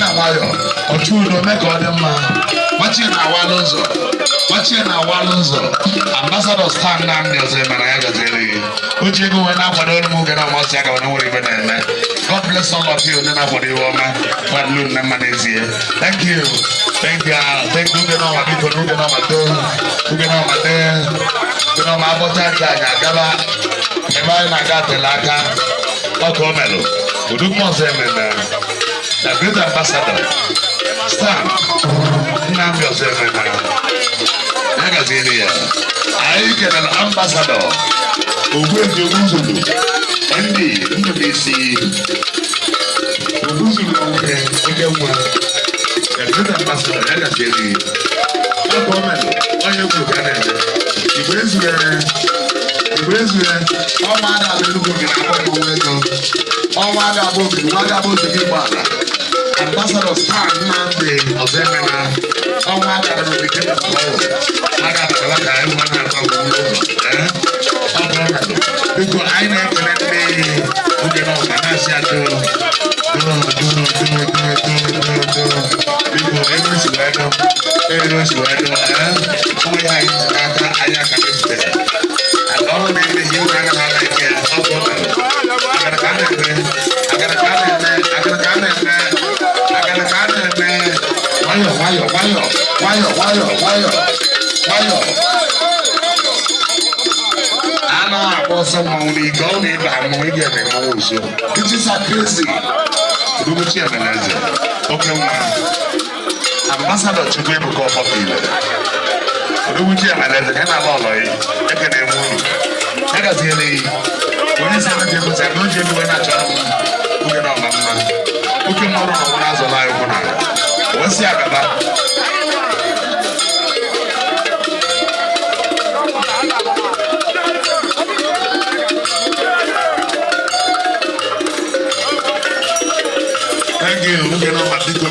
na nwayọ ọchụ udo mee ka ọ dị mma. Gbachie na awalụ ụzọ, gbachie na awalụ ụzọ. Ambassador Stan Nnamdi Ọzọemena, ya gaziere gị. O ji ego wee na-akwado ọrụ m oge na ọmasị ya gawana nwere ibe na-eme. God bless all of you ndị na-akwado iwe ọma kwadolu nne mma n'ezie. Thank you, thank you, thank you. Oge n'ọma, biko, na oge n'ọma too, oge n'ọma tee, oge n'ọma abọcha nke anyị agaba ebe anyị na-aga atela aka. Ọka o melụ Odogwu Ọzọemena, the great ambassador Stan Nnamdi Ọzọemena, ya gaziere ya. Anyị kelere ambassador Ogbuefi Ogbuzulu ndị Ndụbụisi Ogbuzulu nwoke oke nwa, the great ambassador, ya gaziere ya. Ọka o melụ onye kwuru ka a na-eme. Igwe ezue, Igwe ezue, ọnwa a ga-abụ Enugwu ogene akpọ mmanwụ ego, ọnwa a ga-abụ ogene, nwa ga-abụ ogene igbo ala. Ambassador Stan Nnamdi Ọzọemena, ọnwa a ga-abụ n'ogige ọwụ a ga-abụ ka anyị nwa na-agba ụzọ. Ee, ọ bụ ọnọdụ. Biko, anyị na-ekele ndị oge na ọma na-asị adụ doo doo doo doo doo doo doo. Biko, ego si wee doo, ego si wee doo. Ee, ụmụ ya anyị ji n'aka anyị aka mepụtara ọrụ na-eme ihe ụlọ anaghị ala ike. Ọ bụ ọnọdụ agara ka a na-eme, agara ka a na-eme, agara ka a na-eme, agara ka a na-eme. Nwayọ nwayọ nwayọ nwayọ nwayọ nwayọ nwayọ. A na-agba ọsọ mmanwụ n'ike, ọ na-ịba mmanwụ, ị ga-eme mmanwụ nso. It is a crazy. Odogwu Chiemela-Eze, oke nwa, ambassador Chukwuebuka Ọfọkile, Odogwu Chiemela-Eze ka na-ala ọlọ ya. Ekene m unu, ya gaziele ya. Onye si eme ka ekwesị ebe o ji ego wee na-achọrọ m oge na ọma mma oke mmadụ na ọnwụ na-azọla anyị ụkwụ n'ala o si agaba. Thank you. Oge na ọma, biko.